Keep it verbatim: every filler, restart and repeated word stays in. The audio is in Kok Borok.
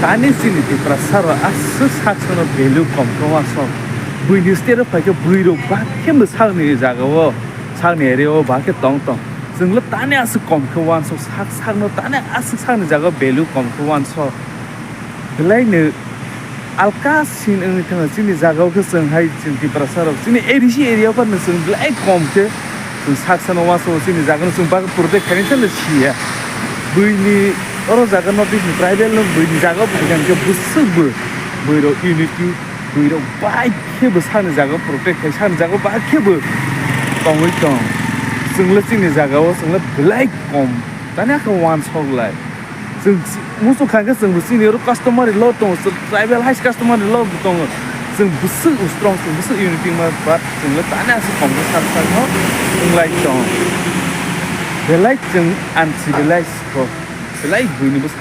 Tani chini Tiprasa rok aswk sak sakno value kom khe uansuk. Buini state o phaikhe bwrwi rok bakhe bwsakni jaga o, sakni area o bakhe tong tong. Chwnglo tani aswk kom khe uansuk, sak sakno tani aswk sakni jaga o value kom khe uansuk. Belai no alka sin wngwi thangna chini jaga o khe chwng hai chini Tiprasa rok chini A D C area o phano chwng belai kom khe chwng sak sakno uansuk chini jaga no chwng bakhe protect khainai sano siya. Buini oro jaga North East ni tribal no buini jaga o buini hwnkhe bwswk bo bwrwi rok unity bwrwi rok bai khe bo sakni jaga o protect khai sakni jaga o bai khe bo tongwi tong. Chwnglo chini jaga o chwnglo belai kom tani khe uansuk lai. Chwng si-, muchung kha khe chwng bo chini oro customary law tongo, chwng tribal hai customary law bo tongo. Chwng bwswk strong, chwng bwswk unity ma, but chwnglo tani aswk kom khe sak sakno wnglai tong. Belai chwng uncivilized kho. Belai buini bwswk